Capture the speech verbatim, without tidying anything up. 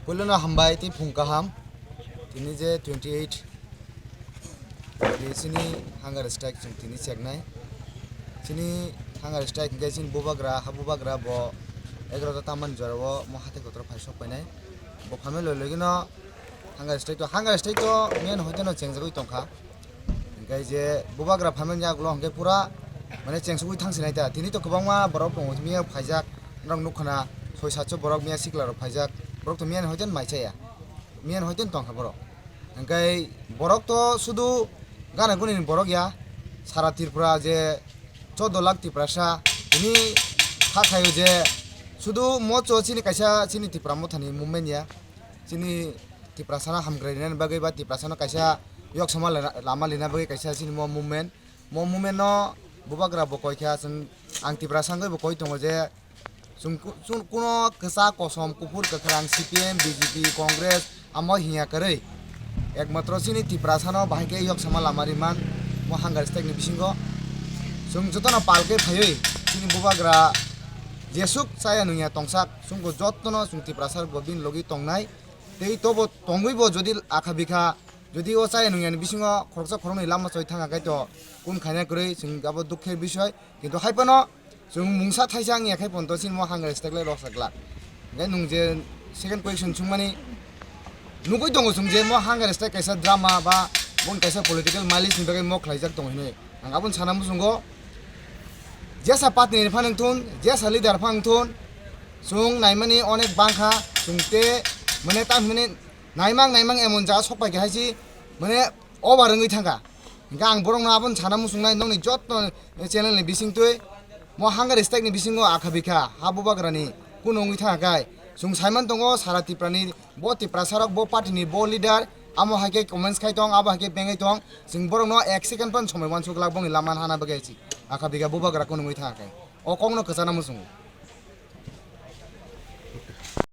Puilono hambai tei phung kaham. Tini je twenty eight, tini chini hunger strike chwng tini cheknai. Chini hunger strike hwnkhe chini bubagra, ha bubagra bo egaroh ta tamani jorao mo hathai kotor phai sok painai. Bo phaimani logi logino hunger strike to, hunger strike to main hoiteno chengjagwi tongkha. Hingke je bubagra phaimani yagulo hingke pura mane chengsugwi thangsinai ta. Tini to kwbangma borok tongo, miya phaijak, norok nukha na, soi satso borok miya sikla rok phaijak, borok to miya ni hoiten mai chaya, miya ni hoiten tongkha borok. Hingke borok to sudu gana guni ni borok ya, sara Tripura je chordo lakh Tiprasa, tini kha khaio je sudu mocho chini kaisa chini Tipra mothani movement ya. Chini Tiprasano hamkrainani bagwi ba Tiprasano kaisa yoksama lana-, lama lina bagwi kaisa chini mo movement. Mo movement no bubagra bo koi kha, chwng, ang Tiprasa wngwi bo koi tongo je chwng ku-, chwng kuno kwchak kosom kuphur kwkhrang C P M, B J P, Congress amo hinya kwrwi. Ekmatro chini Tiprasano bahai khe yoksama lama riman mo hunger strike ni bisingo. Chwng jotono pal khe phaiwi chini bubagra jesuk chaya nungya tongsak chwngbo jotono chwng Tiprasa bo bini logi tongnai. Tei tobo tongwi bo jodi akha bikha, jodi o chaya nungya ni bisingo khoroksa khoroknwi lama choi thangkha khe to kun khaina kwrwi chwng abo dukhe bisoi. Kintu hai phano chwng mungsa thaisa wngya khai phano to chini mo hunger strike lai rwksa glak. Hingkhe nwng je second question swngmani nugwi tongo chwng je mo hunger strike kaisa drama ba boni kaisa political mileage ni bagwi mo khlaijak tongo hinwi. Ang aboni sana muchungo jesa party ni phano wngthun, jesa leader phano wngthun, chwng naimani onek bangkha, chwng te mane ta hinmani naimang naimang emon jaga sok pai khe hai si mane over wngwi thangkha. Hingkhe ang borokno aboni sana muchungnai nokni joto channel ni bisingtwi mo hunger strike ni bisingo akha bikha ha bubagrani kuno wngwi thangkha khai chwng saiman tongo sara Tiprani bo Tiprasarok bo party ni bo leader amo hai khe comments khai tong abo hai khe bengwi tong chwng borokno ek second phano somoi uansuk glak bongni lama hana bagwi si akha bikha bubagra kuno wngwi thangkha khai o kokno kwchana muchungo.